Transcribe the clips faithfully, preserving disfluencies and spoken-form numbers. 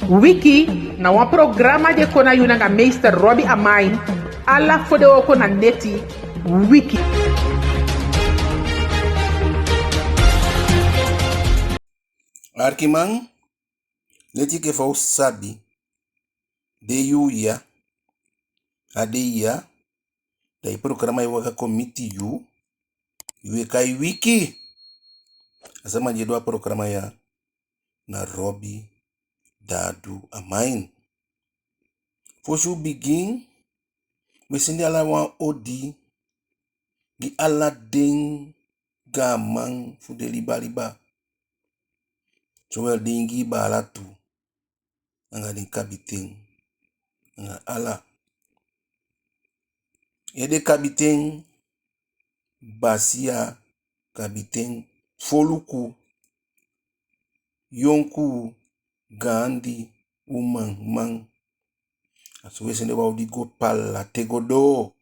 Wiki na wan programa di e kon na yu nanga meester Robbie Amain, ala fodewooko na neti. Wiki. Arkiman, leti enke fa u sabi, den yuu ya, a dei ya, da i programa e waka kon miti yu, yu e kai Wiki. A sama di e du a programa ya na Robbie Dadu Amain. Fosi u bigin, u e sende ala wan odi gi ala den gaaman fu den liba liba. Sowel den Ingii baala tu, anga den kabiten, anga ala. Ede kabiten, basiya, kabiten, foluku, yonkuu, gaandi, uman, man. A so u e sende wan odi go pala te go doo.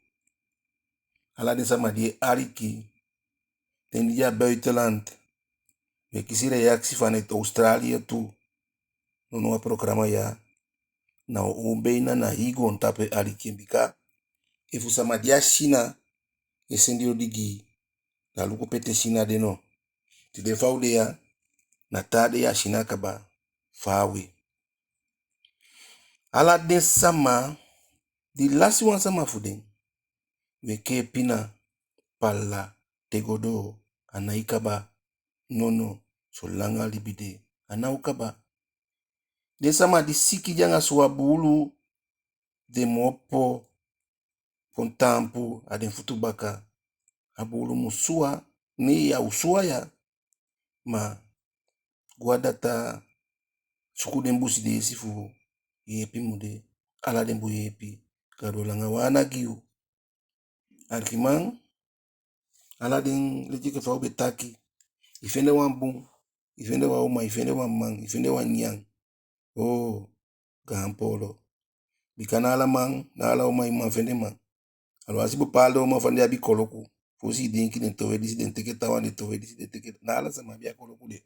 Ala den sama di e aliki, den di de a buitenland, u e kisi reaksi faneti Australië tu. Nono, a programa ya, na u beina na hii goontapu e aliki en, bika efu sama di a Sina e sende odi gi, da luku pe te Sina de no. Tide fa u de ya, na taa dei a Sina kaba, faawe. Ala den sama di lasi wan sama fu den, u e kee pina, pala te go doo, a nái kaba. Nono, solanga libi de, a ná o kaba. Den sama di siki de anga suwa buulu, den mu opo kon taampu a den futu baka. A buulu mu suwa, ne ya o suwa ya. Ma go a dataa, suku den busi deesi fu yeepi mu de. Ala den bun yeepi. Gadu o langa wan ana gi yu. Arkiman, ala den, leti enke fa u be taki, i fende wan bun, i fende wan uman, i fende wan man, i fende wan nyan. Oo, gaan poolo. Bika ná ala man, ná ala uman i man fende man. Aluwasi bepaalde uman fa den abi koloku, fosi i denki den towe disi, den teke taawan, den towe disi, den teke, ná ala sama abi a koloku de.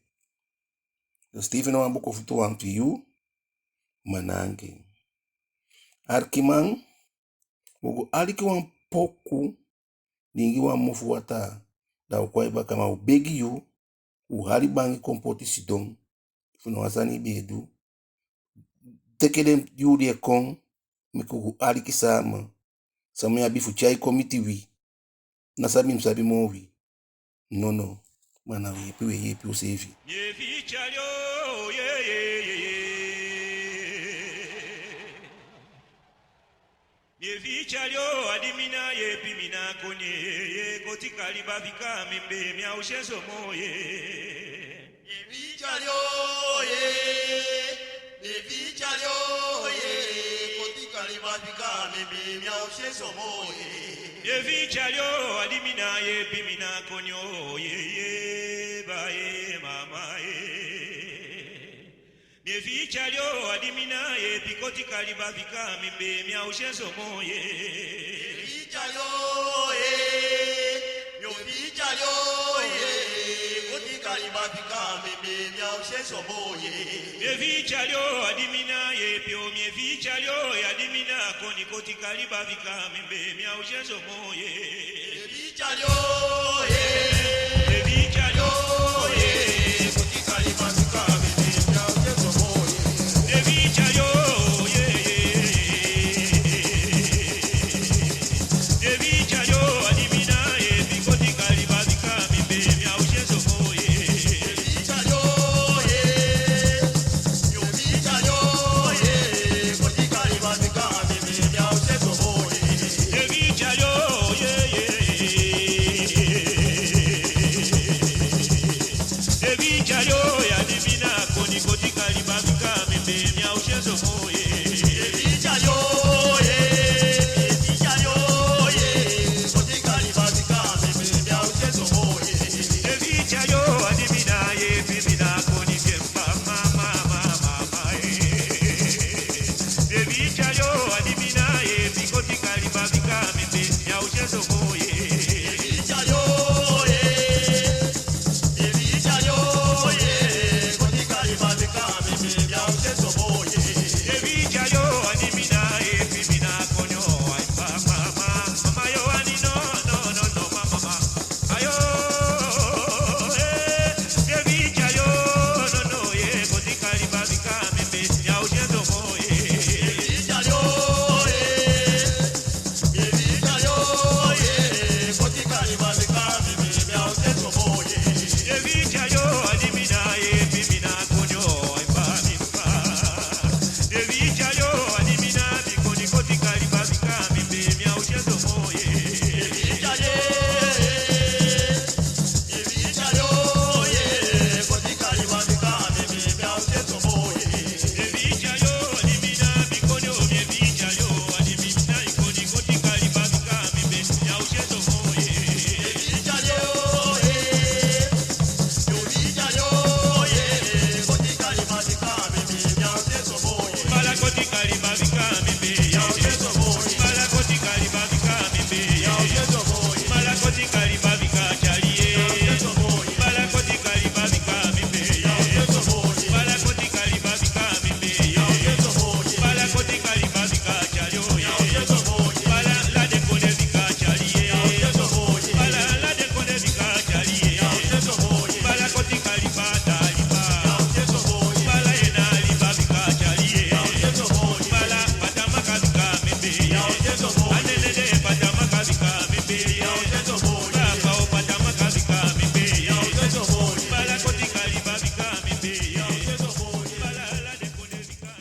Dus te i fende wan booko futu wan fi yu, ma ná anga en. Arkiman, u o go aliki wan poku, diingi wan mofu wataa, da u kon a i baka. Ma u begi yu, u hali bangi kon poti sidon, fu na wan sani i be e du. Teke den yuu di e kon, meke u go aliki sama. San mi abi fu tyai kon miti wi. Ná san mi mu sabi moo wi. Nono. Ma na wi yeepi, wi e yeepi useefi.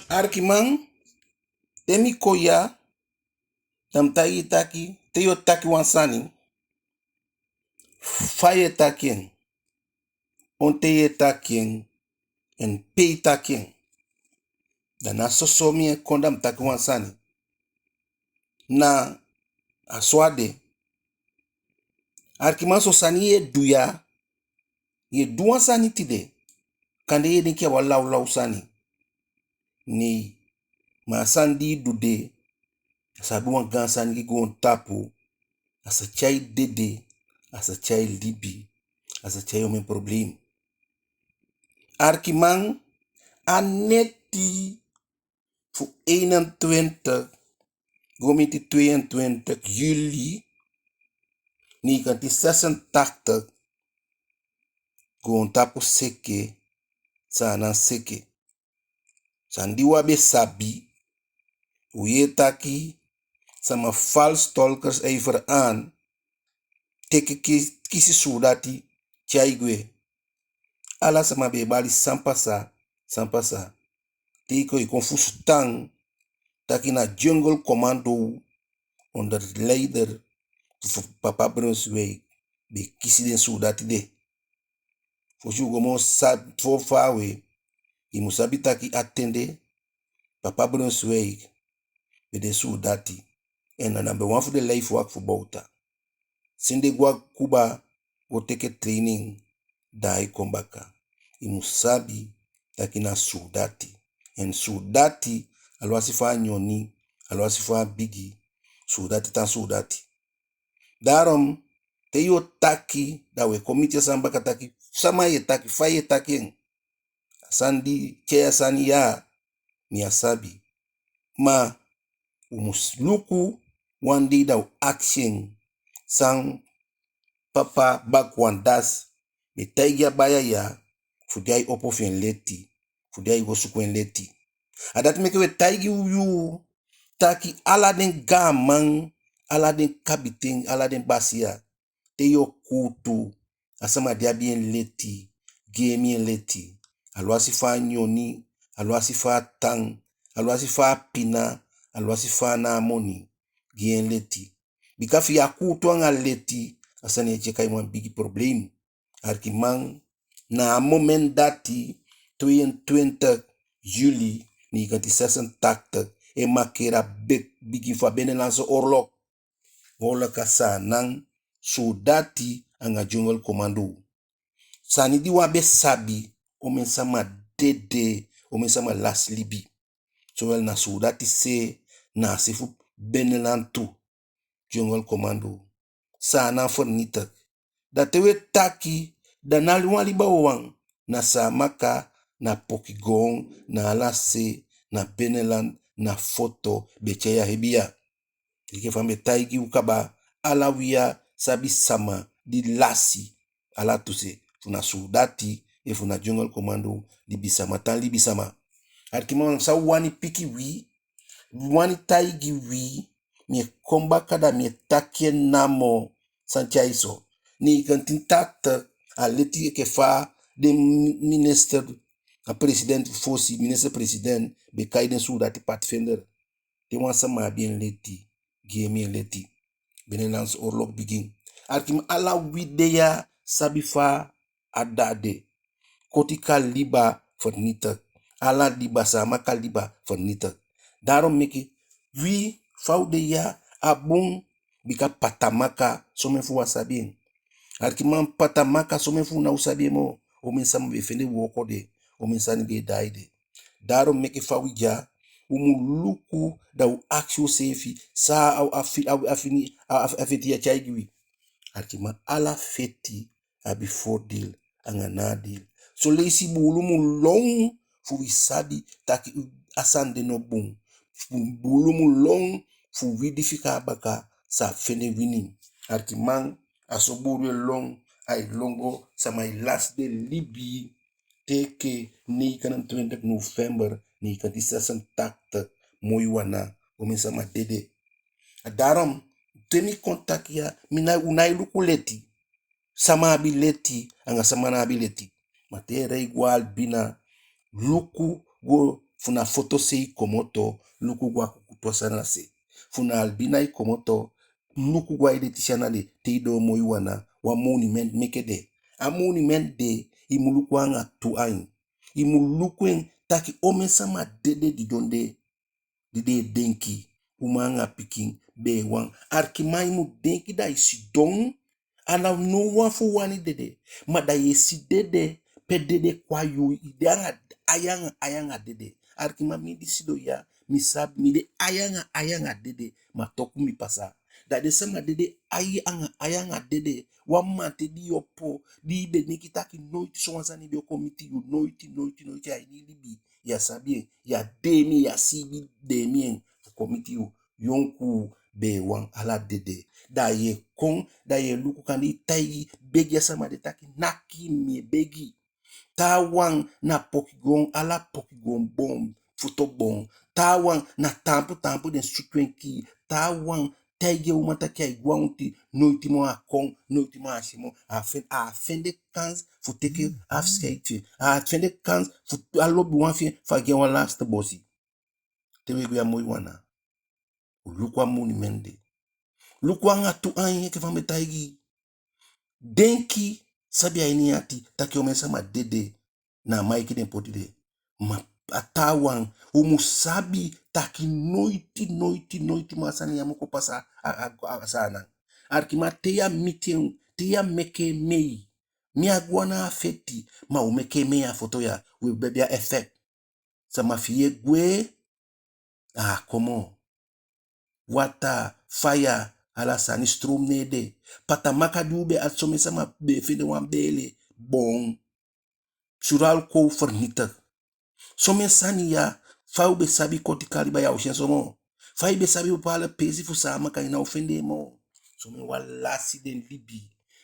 Alikiman, te mi kon ya, da mi taigi i taki, te yu o taki wan sani, fa yu e taki en, on ten yu e taki en, en pe i taki en. Da ná soso mi e kon da mi taki wan sani. Na a so a de. Alikiman, son sani yu e du ya, yu e du wan sani tide, kande yu e denki a wan lawlaw sani. Nei, ma a sani di i du de, a sa abi wan gaan sani gi goontapu, a sa tyai dede, a sa tyai libi, a sa tyai omen problem. Alikiman, a neti fu eenentwintig go miti tweeëntwintig juli negentien zesentachtig, goontapu seke, Saanan seke. San di u á be sabi, u yee taki sama val stolkers achter aan, teke ki-, kisi suudati, tyai gwe. Ala sama be e bali san pasa, san pasa. Te i kon, i kon fusutan taki na Jungle Commando onder leider fu papa Brunswijk be kisi den suudati de. Fosi u go moo sa-, fo faawe, i mu sabi taki a ten de papa Brunswijk be de suudati, en na number one fu den lijfwacht fu Bouta. Sende go a Cuba go teke training, da ai kon baka. I mu sabi taki na suudati. En suudati, alwasi fa a nyoni, alwasi fa a bigi, suudati tan suudati. Daarom, te yu o taki, da u e kon miti a sani baka taki, sama yu e taki, fa yu e taki en. A sani di tyai a sani ya, mi á sabi. Ma u mus luku wan dei da u akisi en san papa Bakwandas be taigi a baya ya, fu di ai opo fi en leti, fu di ai go suku en leti. A dati meke u e taigi u yu taki ala den gaaman, ala den kabiten, ala den basiya, te yu o kuutu, a sama di abi en leti, gi en mi en leti. Alwasi fa a nyoni, alwasi fa a tan, alwasi fa a pina, alwasi fa a ná a moni, gi en leti. Bika fi yu á kuutu anga leti, a sani e tyai wan bigi problem. Alikiman, na a moment dati, tweeëntwintig juli negentien zesentachtig, e markeer a be-, bigin fu a Binnenlandse Oorlog. Oorlog a Saanan, suudati anga Jungle Commando. Sani di u á be sabi, omen sama dede, omen sama lasi libi. Zowel na suudati se, na a se fu Binnenland tu. Jungle Commando. Saanan vernietig. Da te u e taki, da ná wan liba wawan, na Saamaka, na Pokigoon, na ala se, na Binnenland, na foto, be tyai a hebi ya. Enke fa mi be taigi u kaba, ala u ya sabi sama di lasi, ala tu se, fu na suudati, efu na Jungle Commando, libisama tan libisama. Alikiman, san u wani piki wi, u wani taigi wi, mi e kon baka da mi e taki en namo san tyai so. negentien tachtig, a leti enke fa den mi-, minister, a president fosi, minister president, be kai den suudati pathfinder. Te wan sama abi en leti, gi en mi en leti. Binnenlandse Oorlog bigin. Alikiman, ala wi de ya sabi fa a dati de. Koti kan liba vernietig. Ala liba, Saamaka liba vernietig. Daarom meke wi fa u de ya a bun, bika Patamaka, somen fu u á sabi en. Alikiman, Patamaka, somen fu u ná o sabi en moo. Omen sama be e fende wooko de, omen sani be e daai de. Daarom meke fa wi de ya, u mu luku, da u akisi useefi san a, a fi-, a, a fini, a, a, a feti ya tyai gi wi. Alikiman, ala feti abi voordeel anga nadeel. Son leisi buulu mu lon fu wi sabi taki a sani de no bun. Fu buulu mu lon fu wi di fika a baka sa fende wini. Alikiman, a so buulu e lon, ai lon go, sama e lasi den libi. Te enke negenentwintig november negentien zesentachtig, Moiwana, omen sama dede. A daarom, te mi kon taki ya, mi nái, u nái luku leti. Sama abi leti, anga sama ná abi leti. Ma te i e rei go a Albina, luku go, fu na Fotosei i komoto, luku go a Kukutu a Saanan se. Fu na Albina i komoto, luku go a ede Tisiana de, te i doo Moiwana, wan monument meke de. A monument de, i mu luku en anga tu ain. I mu luku en taki omen sama dede didon de, di den e denki, uman anga pikin, beewan. Alikiman, i mu denki da i sidon, a ná wan fu u wani dede, ma da i e si dede, pe dede kon a yu, i de anga, ai anga, ai anga dede. Alikiman, mi di sidon ya, mi sabi, mi de ai anga, ai anga dede, ma toku mi pasa. Da den sama dede, ai anga, ai anga dede, wan mamanten di i opo, di i be denki taki noiti sowan sani be o kon miti yu, noiti, noiti, noiti, a ini i libi. Ya sabi en, ya deemi, ya siibi deemi en fu kon miti yu. Yonkuu, beewan, ala dede. Da i e kon, da i e luku, kande i taigi, begi a sama de taki ná kii mi, mi e begi. Taawan na pokigoon, ala pokigoon boon, futu boon. Taawan na taampu taampu den sutu en kii. Taawan taigi en uman taki ai go a onti, noiti moo a kon, noiti moo a si en moo. A á fen-, a á fende kans fu teke afscheid fi en. A á fende kans fu a lobiwan fi en fu a gi en wan laatste bosi. Te u e gwe a Moiwana, u luku a monument de. Luku anga tu ain enke fa mi be taigi i. Denki, sabi a ini i ati taki omen sama dede, na a maiki den poti de. Ma a taawan, u mu sabi taki noiti, noiti, noiti moo a sani ya mu kon pasa a, a, a, a Saanan. Alikiman, te ya miti en, te ya meke en mei. Mi á go na a feti, ma u meke en mei a foto ya, u e bebi a effect. Sama fi i e gwe, a á kon moo. Wataa, faya, ala sani, stroom ná e de. Patamaka di u be abi, somen sama be e fende wan beele, boon. Suralco vernietig. Somen sani ya, fa u be sabi Koti Kaliba, ya o si en so moo. Fa i be sabi bepaalde peesi fu Saamaka, i ná o fende en moo. Somen wan lasi den libi.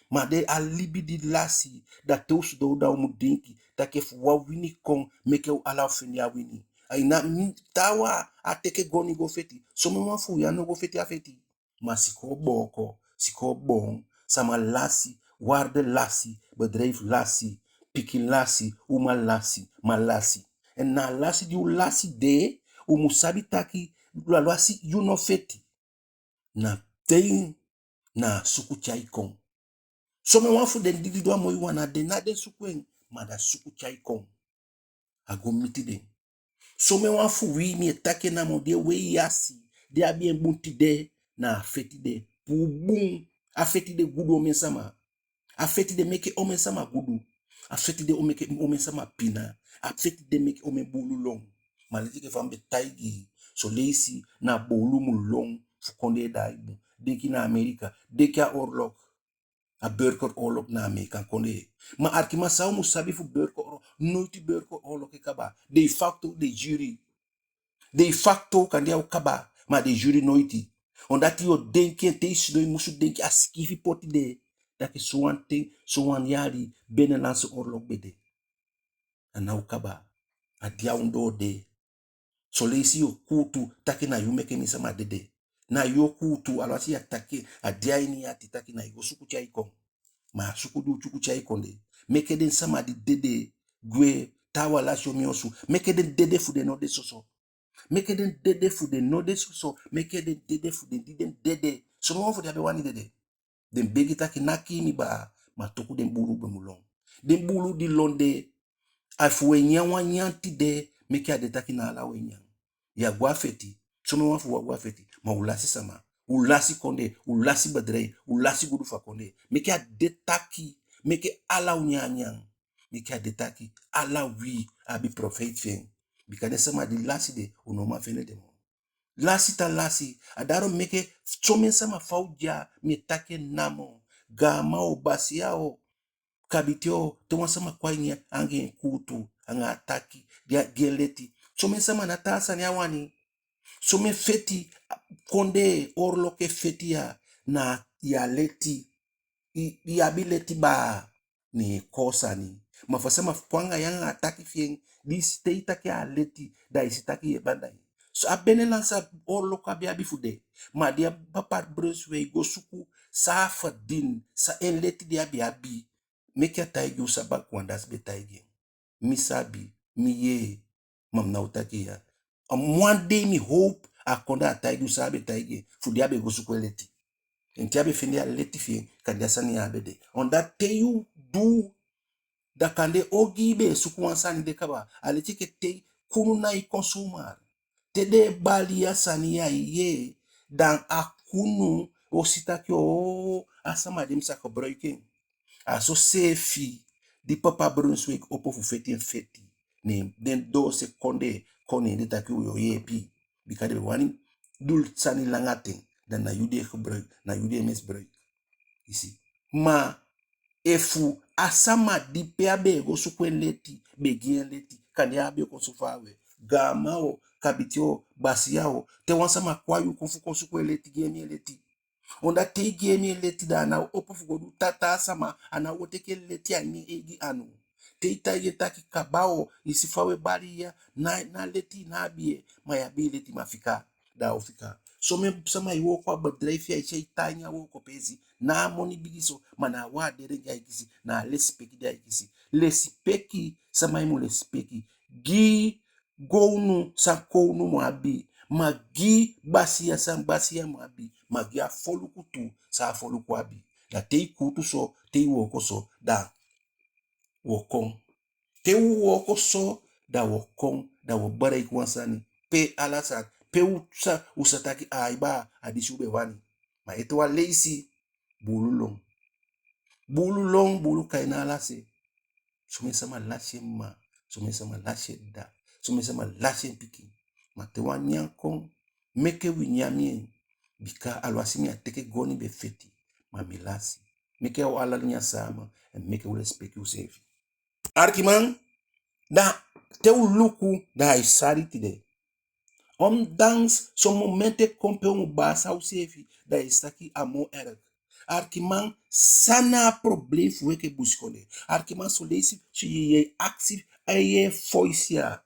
Ma den a libi di lasi, da te u sidon, da u mu denki taki efu wan wini kon, meke u ala fende a wini. A i ná, mi, taawan á teke goni go feti. Somen wan fu u ya ná go feti a feti. Ma sikoo booko, sikoo boon, sama lasi, waarde lasi, bedrijf lasi, pikin lasi, uman lasi, man lasi. En na a lasi di u lasi de, u mu sabi taki, alwasi yu no feti, na ten na a suku tyai kon. Somen wan fu den di didon a Moiwana, den ná den suku en, ma da suku tyai kon. A go miti den. Somen wan fu wi, mi e taki en namo, di e wei yasi, di abi en bun tide, na a feti de puu bun. A feti de gudu omen sama. A feti de meke omen sama gudu. A feti de o meke omen sama pina. A feti de meke omen buulu lon. Ma leti enke fa mi be taigi i, son leisi na buulu mu lon fu kondee daai bun. Denki na Amerika, denki a oorlog. A burgeroorlog na Ameekan Kondee. Ma alikiman, san u mu sabi fu burgeroorlog, noiti burgeroorlog e kaba. De facto, de jure. De facto kande a o kaba, ma de jure noiti. Omdat yu o denki en, te i sidon i musu denki a sikiifi poti de. Taki sowan ten, sowan yali, Binnenlandse Oorlog be de. A ná o kaba. A de a ondoo de. Son leisi yu o kuutu taki na yu meke mi sama dede. Na yu o kuutu, alwasi ya taki, a de a ini i ati taki na yu o suku tyai kon. Ma a suku di u suku tyai kondee. Meke den sama di dede gwe, taawan lasi omen osu. Meke den dede fu den no de soso. Meke den dede fu den no de soso. Meke den dede fu den di den dede. Somen wan fu den á be wani dede. Den begi taki ná kii mi baa, ma toku den buulu be mu lon. Den buulu di lon de, efu u e nyan wan nyan tide, meke a de taki na ala u e nyan. Yu á go a feti, somen wan fu u á go a feti, ma u lasi sama, u lasi kondee, u lasi bedrijf, u lasi gudu fu a kondee. Meke a de taki, meke ala u nyan a nyan. Meke a de taki, ala wi abi profijt fi en. Bika den sama di lasi de, u no man fende den moo. Lasi tan lasi. A daarom meke somen sama fa u de ya, mi e taki en namo. Gaaman o, basiya o, kabiten o, te wan sama kon a ini anga en kuutu, anga a taki, gi en leti. Somen sama ná taa sani a wani. Somen feti, kondee, oorlog e feti ya, na yu á leti. I, i abi leti baa, ne en koo sani. Ma fa sama kon anga yu anga a taki fi en, di i si te i taki a leti, da i si taki yu e banda en. So a binnenlandse oorlog á be abi fu de. Ma di a papa Brunswijk go suku san a fadin, san en leti di a be abi. Meke a taigi u san Bakuandasi be taigi en. Mi sabi, mi yee, ma mi ná o taki ya. A wan dei mi howpu a kon da a taigi u san a be taigi en, fu di a be go suku en leti. En te a be fende a leti fi en, kande a sani ya á be de. Omdat te yu du, da kande ogii be e suku wan sani de kaba, a leti enke te kunu nái kon zomaar. Te den e bali a sani ya, yee, dan a kunu o si taki, oo, a sama de mi sa gebruik en. A soseefi di papa Brunswijk opo fu feti en feti, ne den doose kondee kon, ne den taki u o yeepi. Bika den be wani du sani langa ten, da na yu den e gebruik, na yu den e misbruik. I si. Ma efu a sama di pe a be e go suku en leti be gi en leti, kande a á be o kon so faawe. Gaaman o, kabiten o, basiya o, te wan sama kon a yu kon fu kon suku en leti, gi en mi en leti. Omdat te i gi en mi en leti, da a ná o opo fu go du taa taa sama, a ná o teke leti a ini en eigi anu. Te i taigi en taki kaba o, i si fa u e bali ya, na, na leti i ná abi, ma yu abi leti, ma fika, da a o fika. Somen sama e wooko a bedrijf ya, i si ai tan a ini a wooko peesi, na a moni bigi so, ma na a waardering di ai kisi, na a lesipeki di ai kisi. Lesipeki, sama i mu lesipeki. Gi gownu san kownu mu abi, ma gi basiya san basiya mu abi, ma gi a foluku tu san a foluku abi. Da te i kuutu so, te i wooko so, da wo kon. Te u wooko so, da wo kon, da wo bereik wan sani. Pe ala sa, pe u sa, u sa taki ai baa, a disi u be wani. Ma ete wan leisi, buulu lon. Buulu lon, buulu kai na ala se. Somen sama lasi en mma, somen sama lasi en dda, somen sama lasi en pikin. Ma te wan nyan kon, meke wi nyan mi en, bika alwasi mi á teke goni be feti, ma mi lasi. Meke u ala nyan sama, en meke u lesipeki useefi. Arkiman, da te u luku, da ai sali tide. Ondanks son momenti e kon pe u mu baasa useefi, da i si taki a moo erg. Arkiman, san na a problem fu wi enke busikondee? Arkiman, son leisi, so yu e yee akisi, a yee foisi ya.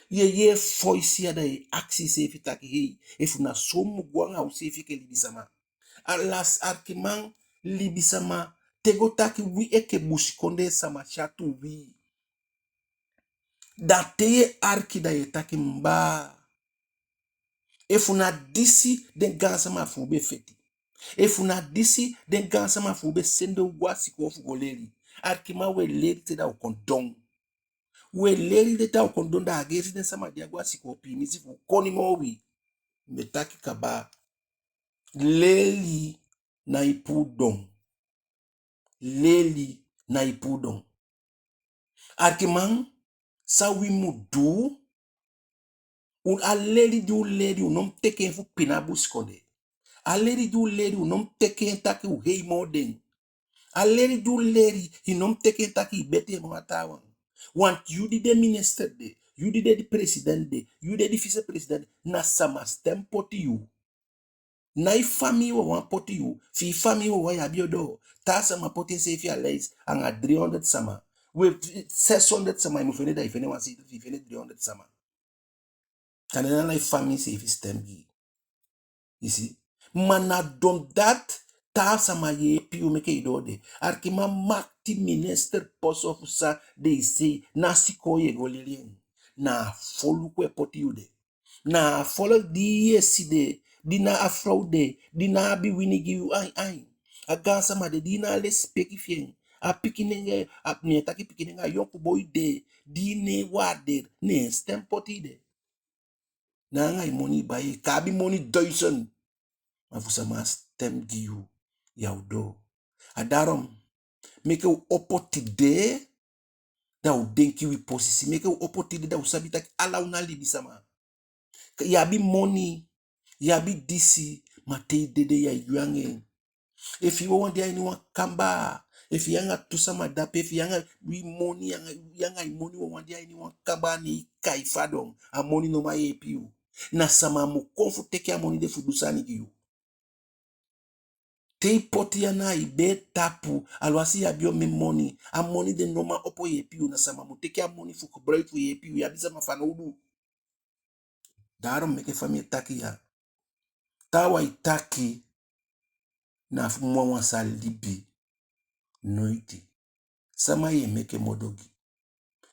Yu e yee foisi ya, da yu e akisi iseefi taki, hei, efu na so u mu go anga useefi enke libisama. Alas, arkiman, libisama, te go taki wi enke busikondee sama syatu wi. Da te yu e arki, da yu e taki mbaa. Efu na disi den gaansama fu u be feti. Efu na disi den gaansama fu u be sende u go a sikoo fu go leli. Arkiman, u e leli te da u kon don. U e leli te da u kon don, da a geesi den sama di á go a sikoo piimisi fu u koni moo wi. Mi be taki kaba. Leli nái puu don. Leli nái puu don. Arkiman, san wi mu du, u, a leli di u leli, u no mu teke en fu pina busikondee. A leli di u leli, u no mu teke en taki u hei moo den. A leli di u leli, i no mu teke en taki i betee moo a taawan. Want yu di de minister de, yu di de di president de, yu di de di vicepresident, na sama stem poti yu. Nái famii wawan poti yu, fi i famii wawan yu abi o doo. Taa sama poti enseefi a lijst anga driehonderd sama. We, zeshonderd sama i mu fende, da i fende wan zetel, fi i fende driehonderd sama. Kande na ala i famii seefi stem gi i. I si? Ma na don dati taa sama yeepi yu meke i doo de. Alikiman, makiti, minister, posi ofu san den e sei, ná sikoo yu e go leli en. Na a foluku e poti yu de. Na a foluku di yu e si de, di ná abi frow de, di ná abi wini gi yu ain ain. A gaansama de di ná a lesipeki fi en. A pikinenge, a, mi e taki pikinenge, a yonku boi de, di ná e waardeer, ne en sitem poti de. Na anga i moni i bai en, i kan abi moni duizend. Ma fu sama á sitem gi yu, ya o doo. A daarom, meke u opo tide, da u denki wi posisi. Meke u opo tide, da u sabi taki ala u na libisama. Yu abi moni, yu abi disi, ma te i dede ya e gwe anga en. Efu i wawan de a ini wan kamba, efu i anga tu sama de ape, efu i anga, wi moni, anga, i anga i moni wawan de a ini wan kamba, ne i kai fadon, a moni no man yeepi yu. Na sama mu kon fu teke a moni de fu du sani gi yu. Te i poti ana a i bee tapu, aluwasi i abi omen moni, a moni de no man opo yeepi yu, na sama mu teke a moni fu gebruik fu yeepi yu, yu abi sama fanowdu. Daarom meke fa mi e taki ya, taawan e taki, na fu mi wawan sa libi. Noiti. Sama yu e meke modo gi?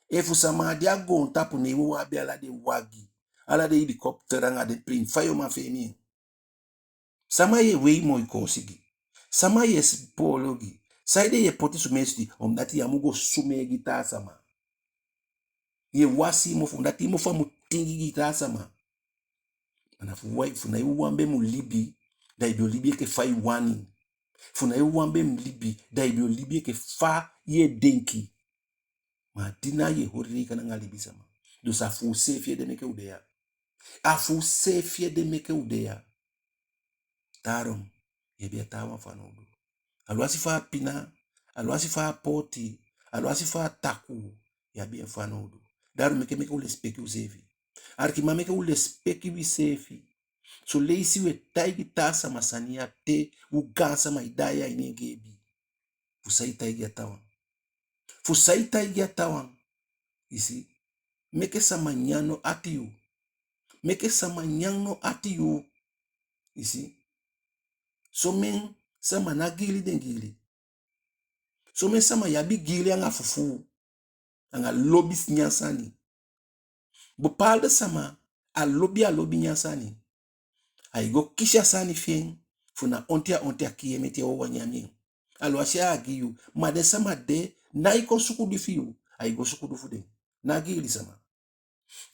Efu sama á de a goontapu, ne i wawan abi ala den wagi, ala den helikopter anga den plane, fa yu o man feemi en? Sama yu e wei moi koosi gi? Sama yu e poolo gi? Saide yu e poti sumee switi? Omdati yu á mu go sumee gi taa sama. Yu e wasi i mofu, omdati i mofu á mu tingi gi taa sama. Ma na fu wai, fu na i wawan be mu libi, da i be o libi enke fa i wani. Fu na i wawan be mu libi, da i be o libi enke fa yu e denki. Ma a di na yu e holi rekening anga libisama. Dus a fu useefi ede meke u de ya. A fu useefi ede meke u de ya. Daarom, yu abi a taawan fanowdu. Aluwasi fa a pina, aluwasi fa a pooti, aluwasi fa a takuu, yu abi en fanowdu. Daarom meke, meke u lesipeki useefi. Alikiman, meke u lesipeki wiseefi. Son leisi u e taigi taa sama sani ya te u gaansama e daai a ini en geebi. Fu san i taigi a taawan? Fu san i taigi a taawan? I si? Meke sama nyan no ati yu. Meke sama nyan no ati yu. I si? Somen sama na giili den giili. Somen sama yu abi giili anga fufuu, anga lobi nyan sani. Bepaalde sama, a lobi, a lobi nyan sani. Ai go kisi a sani fi en, fu na onti a onti a kii en meti en wawan nyan en. Aluwasi a á gi yu, ma den sama de nái kon suku di fi yu, ai go suku di fu den. Na giili sama.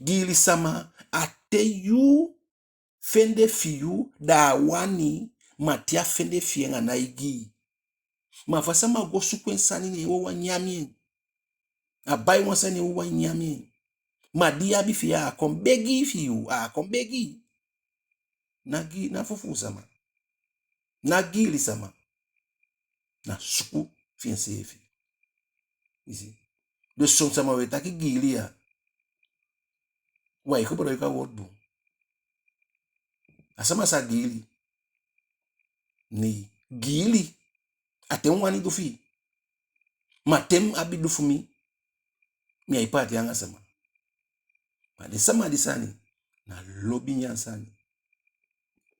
Giili sama, a te yu fende fi yu, da a wani, ma te a fende fi en, a nái gi. Ma fa sama go suku en sani, ne en wawan nyan en. A bai wan sani, ne en wawan nyan en. Ma di a abi fi yu, a á kon begi fi yu, a á kon begi. Na gi, na fufuu sama. Na giili sama. Na suku fi enseefi. I si? Dus son sama we taki giili ya, wai, gebruik a woord bun. A sama sa giili. Nei, giili. A te mi wani du fi i. Ma te mi abi du fu mi, mi ái paati anga sama. Ma den sama di sani, na lobi nyan sani.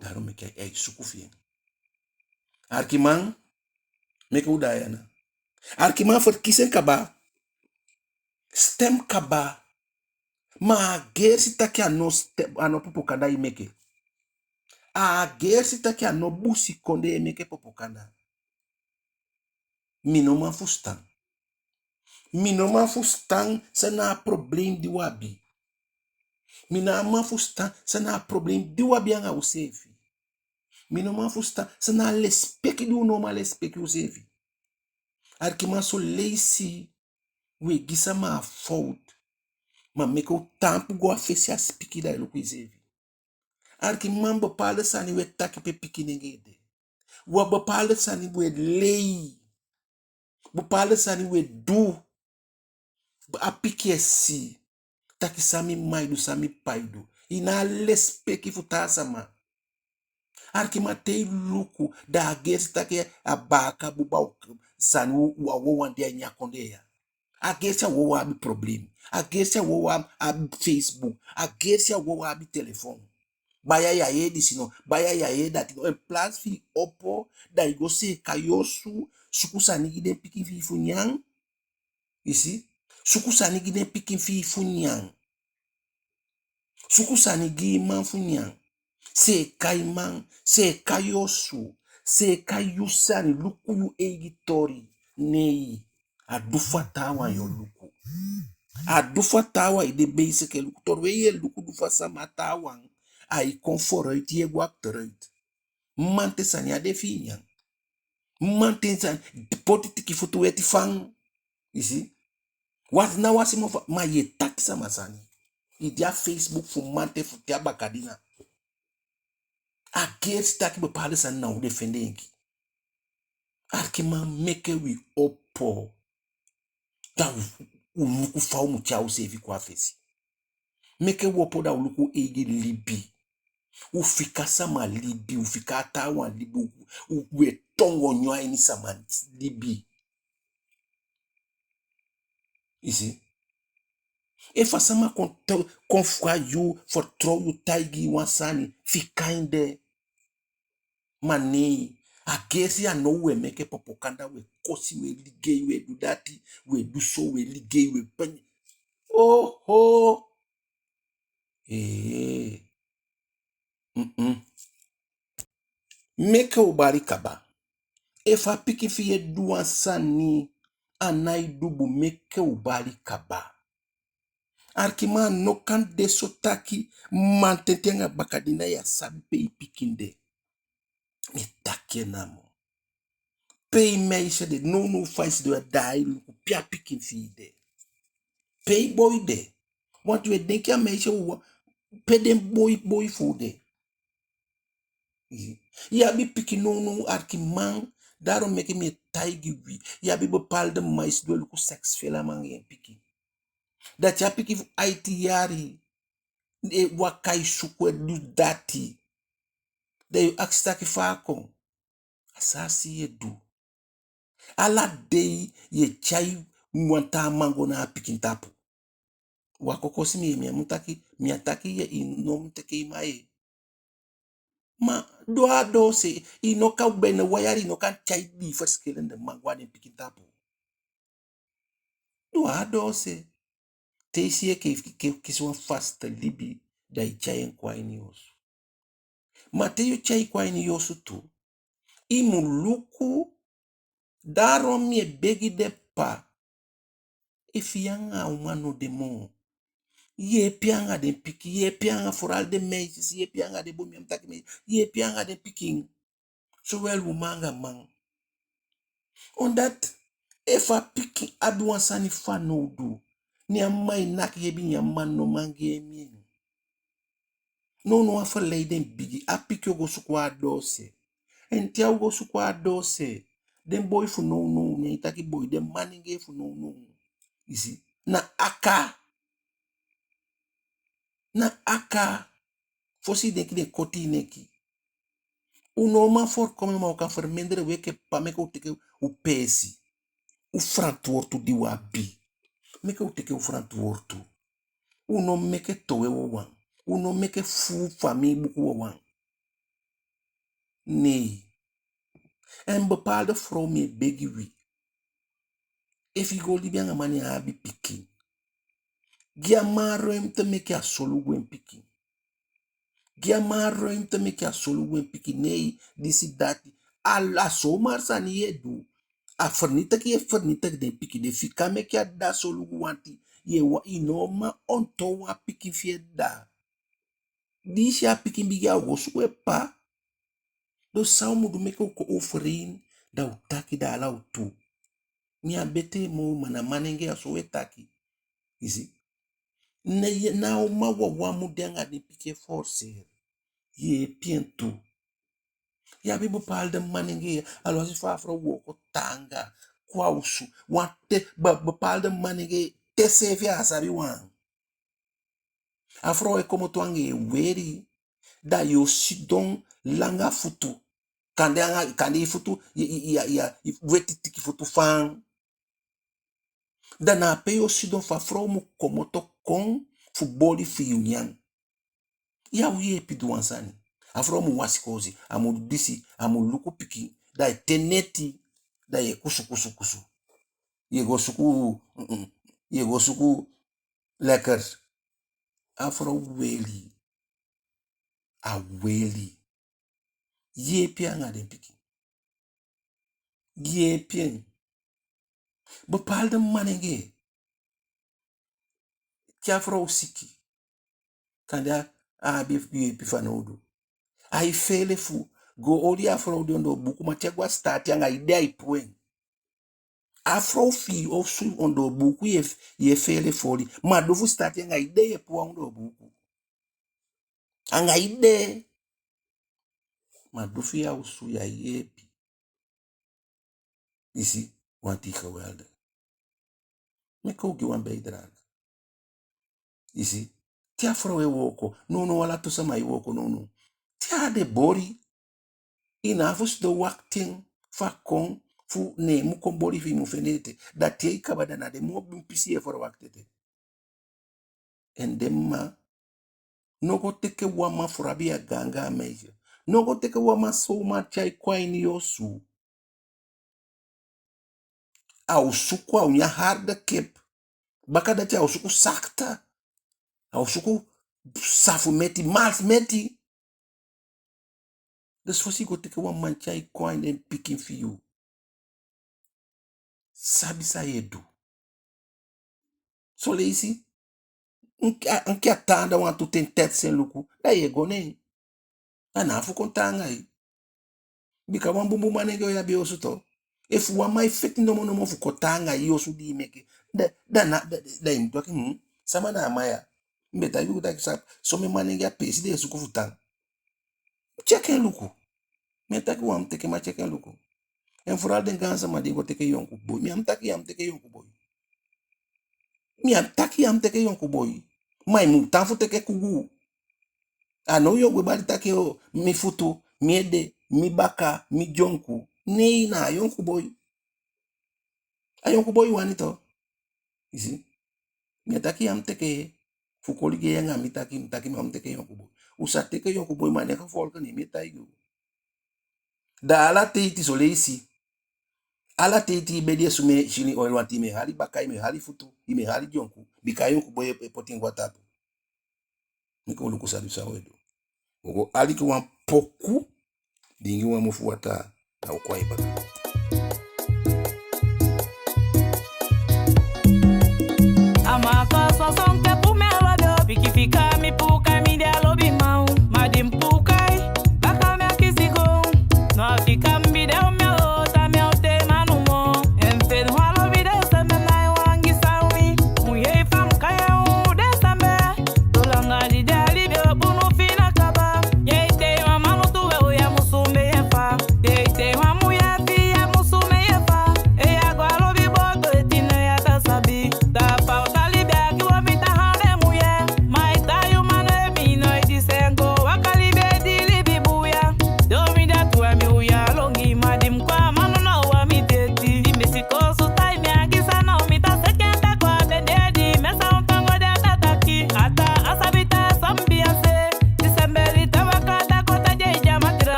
Daarom meke ai suku fi en. Alikiman, meke u daai ana. Alikiman, verkiezing kaba. Stem kaba. Ma a á geesi taki a no stem, a no propaganda i meke. A á geesi taki a no busikondee i e meke propaganda. Mi no man fusutan. Mi no man fusutan san na a probleem di u abi. Mi no man fusutan san na a probleem di u abi anga useefi. Mi no man fusutan san na a lesipeki di u no man lesipeki useefi. Alikiman, son leisi u e gi sama a fowtu. Ma meke u taampu go a fesi a sipikii, da i luku iseefi. Alikiman, bepaalde sani u e taki pe pikinengee de. Wan bepaalde sani u e lei. Bepaalde sani u e du. A pikin e si taki san mi mma e du, san mi ppa e du. I ná a lesipeki fu taa sama. Alikiman, te i luku, da a á geesi taki a baaka buba o, sani u, u a wawan de a ini a kondee ya. A á geesi a wawan abi probleem. A á geesi a wawan abi Facebook. A á geesi a wawan abi telefon. Baya, ya yee disi no, baya, ya yee dati no. En plaats fi i opo, da i go seeka yu osu, suku sani gi den pikin fi i fu nyan. I si? Suku sani gi den pikin fi i fu nyan. Suku sani gi i man fu nyan. Seeka i man, seeka yu osu, seeka yu sani, luku yu eigi toli. Nei, a du fu a taawan yu o luku. A du fu a taawan i de bezig e luku. Toli we yu e luku du fu a sama, a taawan, ai kon vooruit, yu e go achteruit. Mamanten sani á de fi i nyan. Mamanten sani, poti tiki futu weti fan. I si? Wasi na wasi mofu, ma yu e taki sama sani. I de a Facebook fu mamanten fu te a bakadina. A geesi taki bepaalde sani na u de fende enki. Alikiman, meke wi opo. Da u, u luku fa u mu tyai useefi kon a fesi. Meke u opo da u luku u eigi libi. U fika sama libi, u fika a taawan libi, u, u, u e tongo nyon a ini sama libi. I si? Efu a sama kon to-, kon fu a yu, fertrow yu, taigi yu wan sani, fika en de. Ma nei, a geesi ya no u e meke popokanda, u e kosi, u e ligei, u e du dati, u e du so, u e ligei, u e panya. Oho! Ee. Mm-mm. Meke u bali kaba. Efu a pikin fi yu e du wan sani, a nái du bun, meke u bali kaba. Alikiman, a no kan de so taki mamanten te anga bakadina yu á sabi pe i pikin de. Mi e taki en namo. Pe i meisje de, nownow fa i sidon ya, da i luku pe a pikin fi i de. Pe i boi de. Want u e denki a meisje wawan, pe den boi, boi fu u de. I si? Yu abi pikin nownow, alikiman, daarom meke mi e taigi wi. Yu abi bepaalde mama e sidon e luku seksfel a man anga en pikin. Da te a pikin fu aiti yali e waka e suku e du dati, da yu akisi taki fa a kon. A san a si yu e du. Ala dei yu e tyai wan taa man go na a pikin tapu. Wan kokosi mi, mi á mu taki, mi á taki yu, i no mu teke i man ye. Ma doo a doose, i no kan, bene wan yali i no kan tyai dii verschillende man go a den pikin tapu. Doo a doose. Te i si enke, enke, enke kisi wan vaste libi, da i tyai en kon a ini yu osu. Ma te yu tyai kon a ini yu osu tu, i mu luku, daarom mi e begi den ppa. Efu yu anga a uman no de moo, yeepi en anga den pikin, yeepi en anga vooral den meisjes, yeepi en anga den bun, mi á mu taki meisjes, yeepi en anga den pikin. Zowel uman anga man. Omdat efu a pikin abi wan sani fanowdu, ne a mma e naki hebi, ne a mma no man gi en mi en. Nownow a verleiding bigi, a pikin o go suku a doose. En te a o go suku a doose, den boi fu nownow, ne i taki boi, den manengee fu nownow, i si, na aka. Na aka. Fosi i denki den koti i neki. U no man voorkomen, ma u kan verminderen. Wi enke ppa, meke u teke u peesi. U verantwoord di u abi. Meke u teke u verantwoord. U no meke towe wawan. U no meke fuu famii buku wawan. Nee. En bepaalde vrouw, mi e begi wi. Efu i go libi anga man, ne a abi pikin, gi a man ruimte meke a solugu en pikin. Gi a man ruimte meke a solugu en pikin. Nee, disi, dati. A, a zomaar sani yu e du. A vernietig, yu e vernietig den pikin. Den fika meke a dda solugu, want yu e wa-, i no man onthou a pikin fi en dda. Di i si a pikin bigi, a o go suku en ppa. Dus san u mu du, meke u kon overeen, da u taki, da ala u tu. Mi á betee moo, ma na manengee, a so u e taki. I si? Na, na a uman wawan mu de anga den pikin e forceer. Yeepi en tu. Yu abi bepaalde manengee, alwasi fa a frow wooko taanga, kon a osu, wan te, be-, bepaalde manengee, te seefi a á sabi wan. A frow e komoto anga en weli, da yu o sidon langa futu. Kande anga, kande i futu, i, i, i, i, i weti tiki futu faan. Da na ape yu o sidon fu a frow mu komoto kon fu boli fi yu nyan. Ya o yeepi du wan sani. A frow mu wasi koosi, a mu du disi, a mu luku pikin, da i te neti, da ye kusu, kusu, kusu. Ye go suku, mm, mm, ye go suku lekkers. A frow weli. A weli. Yeepi en anga den pikin. Yeepi en. Bepaalde manengee, te a frow siki, kande a abi yeepi fanowdu, ai feele fu go oli a frow de ondoo buuku, ma te a go a sitaati, anga ede ai puu en. A frow fi i osu ondoo buuku, ye, ye feele fu oli. Ma a du fu sitaati, anga ede ye puu en ondoo buuku. Anga ede. Ma a du fi i a osu, ya yeepi. I si, want i geweldig. Meke u gi wan bijdrage. I si, te a frow e wooko, nownow ala tu sama e wooko nownow. Te a de boli, i ná a fu sidon wakti en fu a kon, fu ne en mu kon boli fi i mu fende ete. Da te i kaba, da na den moo bun pisi ye frow wakti ete. En den mma, no go teke wan man fu abi a gaangaan meisje. No go teke wan man zomaar tyai kon a ini yu osu. A o suku, a o nyan harde kip. Bakadati a o suku sakta. A o suku safu meti, mals meti. Dus fosi i go teke wan man tyai kon a ini en pikin fi yu, sabi san ye du. Son leisi, enke a, enke a tan anda wantu ten, te a si en luku, da ye go ne en. A ná a fu kon tan anga i. Bika wan bunbun manengee o abi a osu tu. Efu wan man e feti nomo nomo fu kon tan anga i osu di i meke, da, da na, da, da i mu taki, hmm, sama na a man ya? Mi be taigi u taki sa, somen manengee a peesi den e suku fu tan. Tyeki en luku. Mi á taki u á mu teke, ma tyeki en luku. En vooral den gaansama di e go teke yonku boi. Mi á mu taki ya mu teke yonku boi. Mi á mu taki ya mu teke yonku boi. Ma i mu tan fu teke kuguu. A now yo gwe bali taki o, mi futu, mi ede, mi baka, mi dyonku. Nei, na a yonku boi. A yonku boi i wani tu. I si? Mi á taki ya mu teke fu koli gi en anga mi taki, mi taki mi á mu teke yonku boi. U sa teke yonku boi, ma a ná gevolg, ne mi e taigi u. Da ala teiti son leisi. Ala teiti i bedi e sumee shilling oil, want i mu e hali baka, i mu e hali futu, i mu e hali dyonku. Bika a yonku boi e poti en go a tapu. Meke u luku san, san u e du. U go aliki wan poku, diingi wan mofu wataa, da u kon a i baka.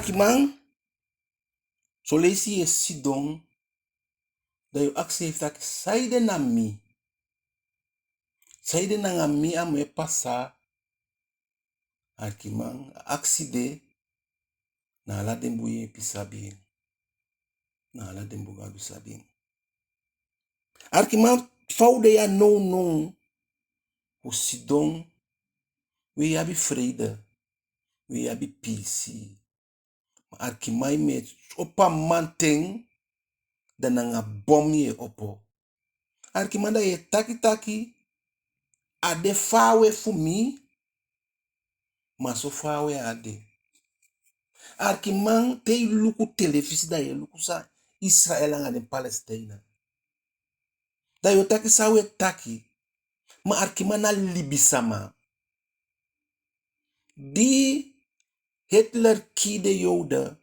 Arkiman, son leisi yu e sidon, da yu o akisi yu taki, saide na mi? Saide na anga mi a mu e pasa? Arkiman, a akisi de, na ala den bun yeepi sabi en. Na ala den bun Gadu sabi en. Arkiman, fa u de ya nownow, u sidon, u e abi freide, u e abi piisii. Ma arkiman, i mu e opo a mamanten, da na anga bom yu e opo. Arkiman, da yu e taki taki, a de faawe fu mi, ma so faawe a á de. Arkiman, te i luku telefisi, da yu e luku san Israel anga den Palestina. Da yu o taki san u e taki. Ma arkiman, na libisama. Di Hitler kii den Joden,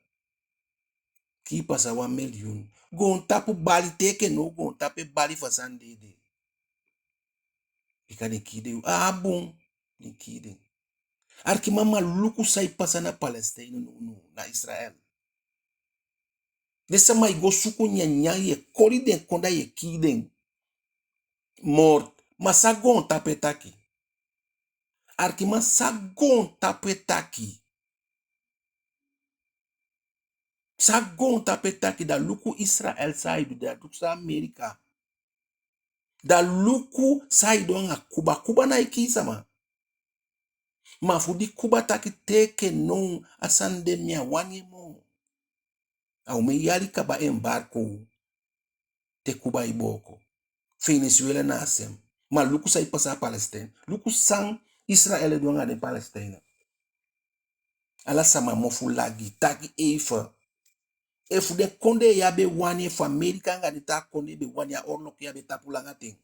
kii pasa wan miliyun. Goontapu bali te enke now, goontapu e bali fu a sani de ede. Bika den kii den Joden. A bun, den kii den. Arkiman, ma luku san e pasa na Palestina nownow, na Israel. Den sama e go suku nyanyan, yu e koli den kon, da yu e kii den. Moord. Ma san goontapu e taki? Arkiman, san goontapu e taki? San goontapu e taki? Da luku Israel san ai du, da luku san Amerika. Da luku san ai du anga Kuba. Kuba nái kii sama. Ma fu di Kuba taki te enke now a sani de mi á wani en moo, a omen yali kaba embargo. Te Kuba e booko. Venezuela na a sem. Ma luku san e pasa a Palestina. Luku san Israel e du anga den Palestina. Ala sama mofu lagi, taki even. Efu den kondee ya be wani, efu Amerika anga den taa kondee be wani, a oorlog ya be tapu langa ten.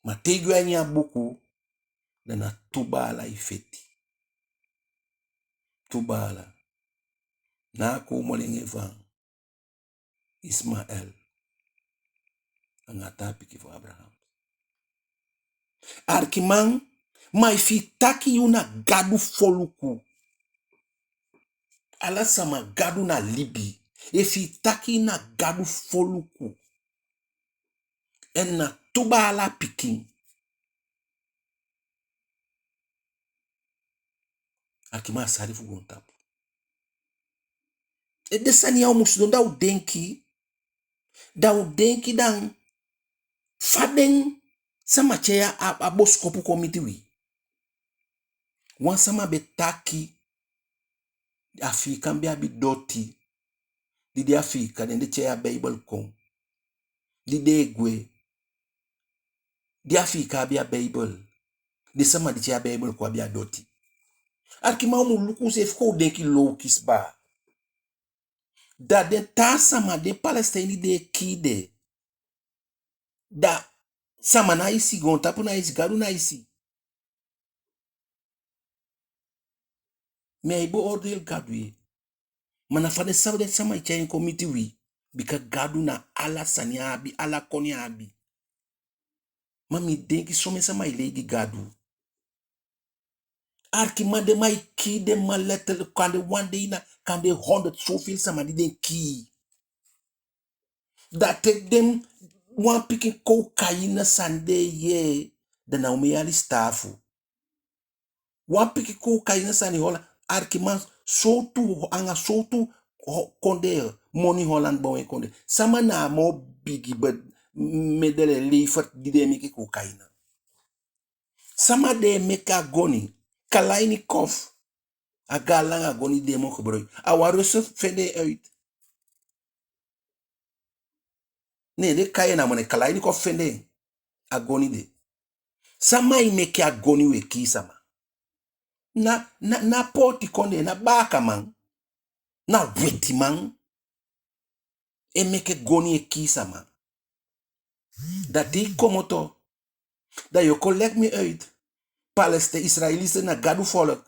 Ma te i go a ini a buku, da na tu baala e feti. Tu baala. Na a kowmolenge van Ismael anga a taa pikin fu Abraham. Arkiman, ma efu i taki yu na Gadu foluku, ala sama Gadu na libi. Efu i taki i na Gadu foluku, en na tu baala pikin, arkiman, a sali fu goontapu. E den sani ya u mu sidon da u denki, da u denki dan fa den sama tyai a, a bosikopu kon miti wi. Wan sama be taki, Afiikan be abi doti. Di den Afiikan den, den tyai a Beibel kon. Di den e gwe, di Afiikan abi a Beibel, den sama di tyai a Beibel kon abi a doti. Arkiman, u mu luku useefi kon u denki low kisi baa. Da den taa sama, den Palestijnen di den e kii de, da sama nái si, goontapu nái si, Gadu nái si. Mi á e beoordeel Gadu, ye. Ma na fa den sama, den sama e tyai en kon miti wi. Bika Gadu na ala sani a abi, ala koni a abi. Ma mi denki somen sama e lei gi Gadu. Arkiman, den man e kii den man letterlijk, kande wan dei na, kande honderd zoveel sama di den kii. Da te den wan pikin cocaïne sani de e yee, da na omen yali sitaafu. Wan pikin cocaïne sani Holland, arkiman, sowtu, anga sowtu ho-, kondee moni Holland bow en kondee. Sama na a moo bigi be-, middele levert di den e meke cocaïne? Sama den e meke a goni? Kalashnikov. A gaan langa goni di den e moo gebruik. A wan Russe fende en uit. Ne den kai en namo, ne Kalashnikov fende en. A goni de. Sama e meke a goni u e kii sama? Na, na, na pooti kondee, na baakaman, na wetiman e meke goni e kii sama. Da te i komoto, da yu o kon leg mi uit. Palestine, Israëlieten na Gadu volk.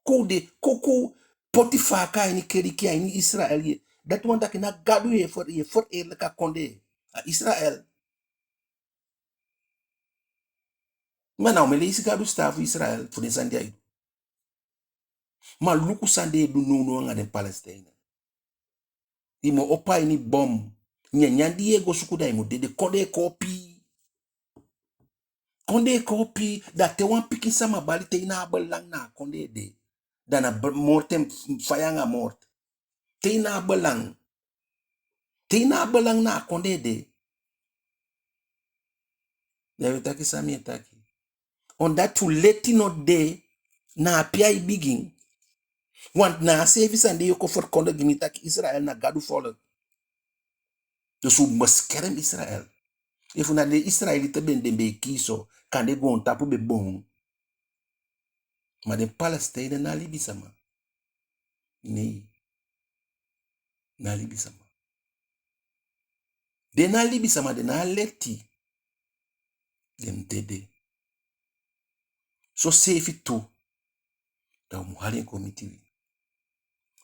Kon u de, kon, kon u poti faaka a ini keliki a ini Israel, ye. Dati wani taki na Gadu yu e ver-, yu e vereerlijk a kondee, a Israel. Ma na omen leisi Gadu sitaafu Israel fu den sani di ai du? Ma luku san den e du nownow anga den Palestijnen. I mu opo a ini bom. Nyanyan di yu e go suku, da i mu dede. Kondee koo pii. Kondee koo pii. Da te wan pikin sama bali, te i ná abi belang na a kondee de, da na be-, moord en, faya anga moord. Te i ná abi belang. Te i ná abi belang na a kondee de. Da yu o taki san mi e taki. Omdat fu leti no de, na ape ai bigin. Want na a seefi sani de yu o kon verkondig gi mi taki Israel na Gadu volk. Dus u beskerm Israel. Efu na den Israeliten be, den be e kii so, kande goontapu be boon. Ma den Palestijnen ná libisama. Nee. Ná libisama. Den ná libisama, den ná a leti. Den mu dede. Soseefi tu, da u mu hali en kon miti wi.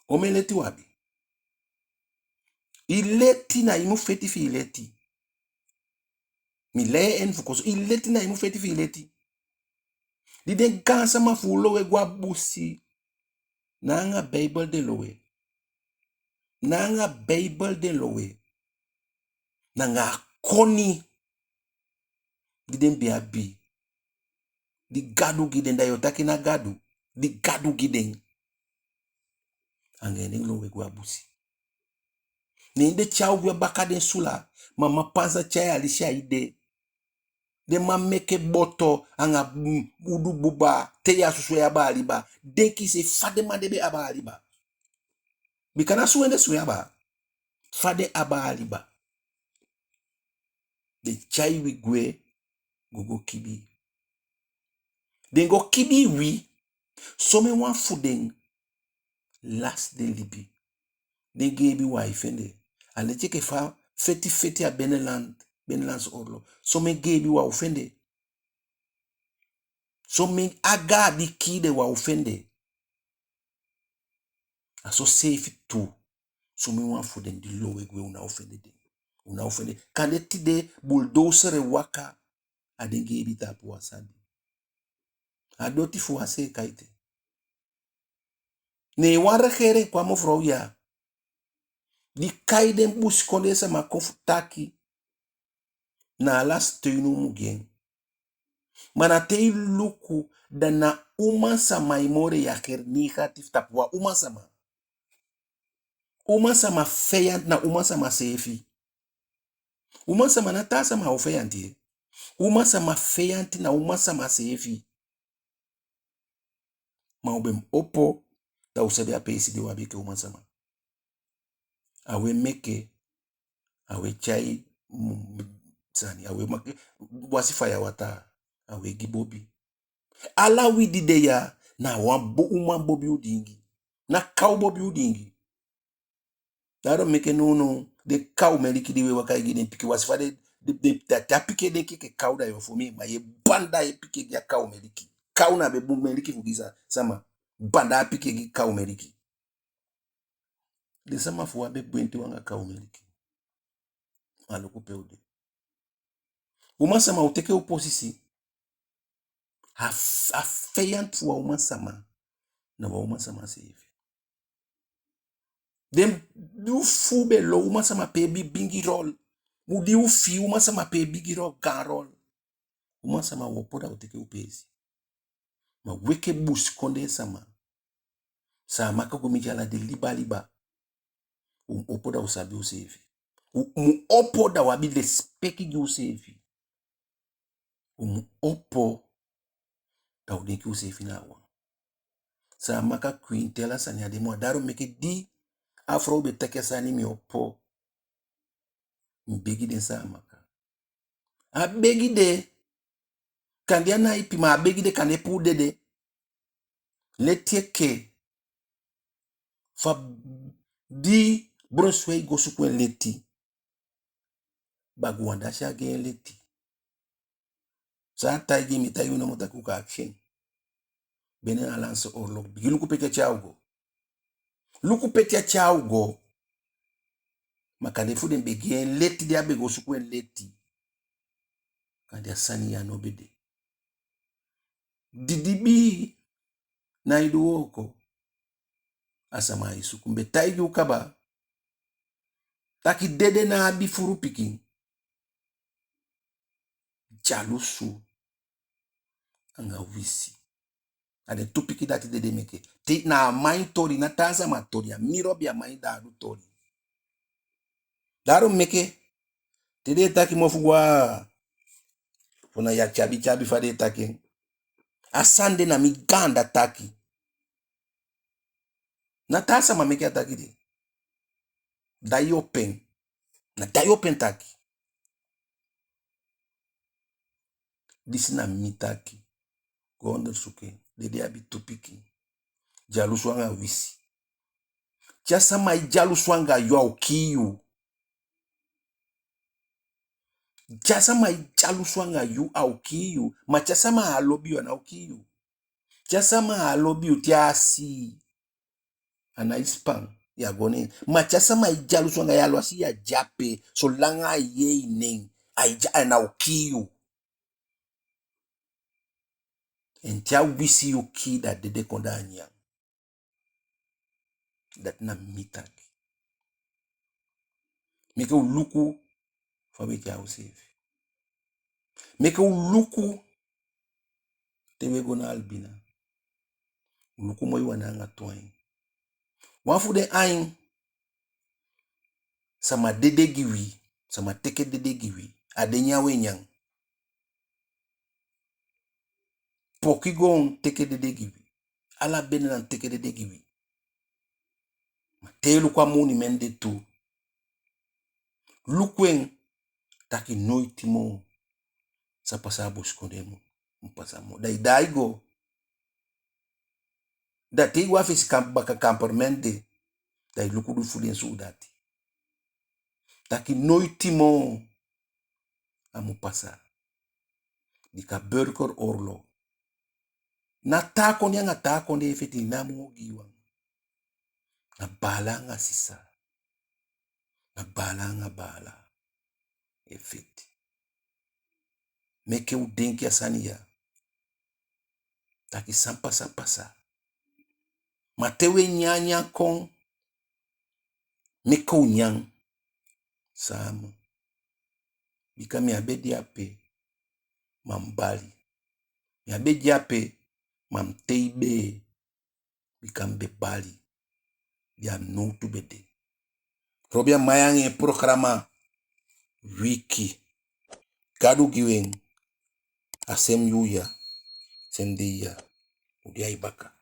Omen leti u abi? I leti, na i mu feti fi i leti. Mi lei en fu koso, i leti, na i mu feti fi i leti. Di den gaansama fu u lowe go a busi, ná anga Beibel den lowe. Ná anga Beibel den lowe. Na anga a koni di den be abi, di Gadu gi den, da yu o taki na Gadu, di Gadu gi den. Anga en den lowe go a busi. Ne den tyai u gwe baka den sula, mama pansa tyai alisi a ede. Den man meke boto anga, mm, udu buba, te yu á susu, yu abaa liba. Denki se fa den man de be abaa liba. Bika ná suwen den suwen abaa. Fa den abaa liba. Den tyai wi gwe, go go kibii. Den go kibii wi, somen wan fu den lasi den libi. Den geebi u á e fende. A leti enke fa feti feti a binnenland, binnenlandse oorlog. Somen geebi u á o fende. Somen aga di kii den u á o fende. A soseefi tu, somen wan fu den di lowe gwe, u ná o fende den. U ná o fende. Kande tide bulldozer e waka a den geebi tapu, u á sabi. A doti fu u á seeka ete. Ne wan regering kon a mevrouw ya, di kai den busikondee sama kon fu taki na ala steun u mu gi en. Ma na te i luku, da na uman sama e moo reageer negatief tapu wan uman sama. Uman sama feyanti na uman sama seefi. Uman sama, ná taa sama o feyanti, e. Uman sama feyanti na uman sama seefi. Ma u be mu opo, da u sabi a peesi di u abi enke uman sama. A u e meke, a u e tyai, mm, sani, a u e meke, wasi faya wataa, a u e gi bobi. Ala wi di de ya, na wan bo-, uman bobi u diingi. Na kaw bobi u diingi. Daarom meke nownow, den kaw meliki di u e waka e gi den pikin, wasi fa den, den, den, da te a pikin e denki enke kaw, da yu o fon en, ma yu e banda a pikin e gi a kaw meliki. Kaw ná be bun meliki fu gi sa-, sama. Banda a pikin e gi kaw meliki. Den sama fu u á be gwenti u anga kaw meliki. Ma luku pe u de. Uman sama, u teke u posisi. A f-, a feyanti fu wan uman sama na wan uman sama seefi. Den di u fuu be low, uman sama pee bi-, bigi rol. U di u fii, uman sama pee bigi rol, gaan rol. Uman sama, u opo da u teke u peesi. Ma wi enke busikondee sama, Saamaka go miti ala den liba liba. U mu opo da u sabi useefi. U mu opo da u abi lesipeki gi useefi. U mu opo da u denki useefi na a wan. Saamaka kwinti, ala sani á de moo. Daarom meke di a frow be taki a sani, mi opo. Mi begi den Saamaka. A begi de. Kande a ná ipi, ma a begi de, kande puu dede. Leti enke fa di Brunswijk go suku en leti. Bagu wan dasi á gi en leti. San a taigi mi, taigi u nomo taki u kan akisi en. Binnenlandse oorlog bigin. Luku pe a tyai u go. Luku pe a tyai u go. Ma kande fu den be gi en leti, di a be go suku en leti, kande a sani ya no be de. Didibii nái du wooko. a sama ai suku. Mi be taigi u kaba taki dede ná abi furu pikin. Dyalusu anga wisi. A den tu pikin dati dede meke. Te na a man toli, ná taa sama toli, a mi Robi Amain Dadu toli. Daarom meke te den e taki mofu go a, fu na ya tyabi tyabi fa den e taki en. A sani de na mi gaanda taki. Ná taa sama meke a taki de. Da yu opo en. Na da yu opo en taki. Disi na mi taki. Go ondersuku en. Dede abi tu pikin. Dyalusu anga wisi. Te a sama e dyalusu anga yu, a o kii yu. Te a sama e dyalusu anga yu, a o kii yu. Ma te a sama á lobi yu, a ná o kii yu. Te a sama á lobi yu, te a á si i, a nái span, yu á go neen. Ma te a sama e dyalusu anga yu, awansi yu á de ape, solanga ai yee i nen, ai dya-, a ná o kii yu. En te a wisi yu kii, da dede kon, da a nyan. Dati na mi taki. Meke u luku fa u e tyai useefi. Meke u luku te u e go na Albina. U luku moi wan anga tu ain. Wan fu den ain, sama dede gi wi, sama teke dede gi wi, a den nyan u e nyan. Pokigoon teke dede gi wi. Ala benenan teke dede gi wi. Ma te i luku a monumenti de tu, luku en taki noiti moo san pasa a busikondee mu, mu pasa moo. Da i daai go. Da te i go a fesi kam-, baka kampementi de, da i luku di fu den suudati. Taki noiti moo a mu pasa. Bika burgeroorlog. Na taa kondee anga taa kondee e feti, na moo gi wan. Na baala anga sisa. Na baala anga baala e feti. Meke u denki a sani ya. Taki san pasa, pasa. Ma te u e nyan, a nyan kon. Meke u nyan. Sama. Bika mi á be de ape, ma mi bali. Mi á be de ape, ma mi tei bee. Bika mi be bali. Di a nowtu be de. Robi Amain anga en programa Wiki. Gadu gi u en. A sem yuu ya, sem dei ya, u de a i baka.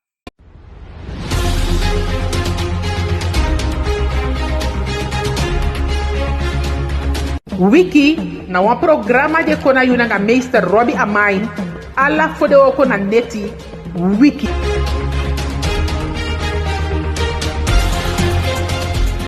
Wiki na wan programa di e kon na yu nanga meester Robi Amain, ala fodewooko na neti. Wiki.